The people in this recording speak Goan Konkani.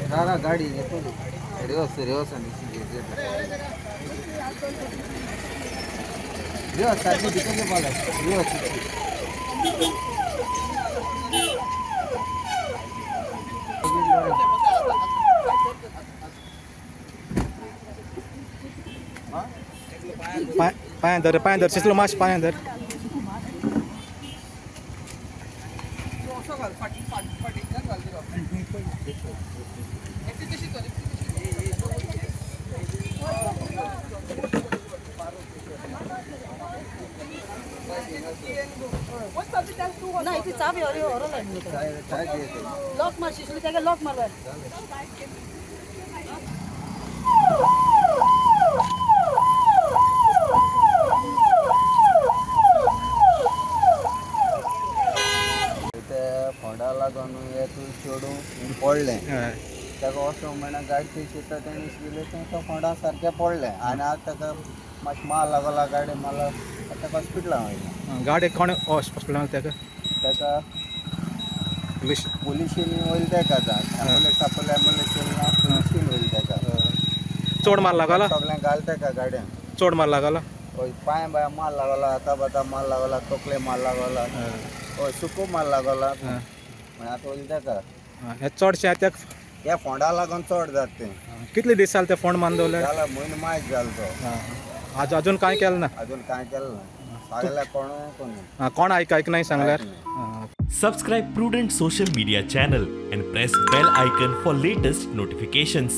दादा गाडी रिवर्स रिवर्स रिवर्स सारखी भितर पावला रिवर्स. पांय धर शिसलो मातशें पांय धर. ना इथे चावी लॉक मार शिसलो ताका लॉक मारला. फोंडा लागून हेतून चेडूं पडलें ताका वचूंक म्हणल्यार गाडी थंय शिता तेणें शिकलें तें फोंडा सारकें पडलें आनी आतां ताका मातशें माल लागला गाडी मारला ताका हॉस्पिटलां वयलें. गाडी कोण हॉस्पिटलां ताका ताका पुलिशींनी वयलें ताका आतां एम्बुलन्स आपले एम्बुलन्स येयली ना पुलिशीन वयलें ताका. चड मार लागला सगळ्यांक घाल ताका गाडयेन चड मार लागला. हय पांय बाय माल लागला हाता बाता माल लागला तकले माल लागला हय सुको माल लागला म्हण आतां वयलें ताका. हे चडशें आतां ह्या फोंडा लागून चड जाता तें. कितले दीस जाले ते फोंड मारून दवरले? जाला म्हयनो मायज जालो तो. अजून कांय केलें ना? अजून कांय केलें ना. सगळ्या कोण कोण कोण आयक नाही सांगल्यार. Subscribe Prudent social media channel and press bell icon for latest notifications.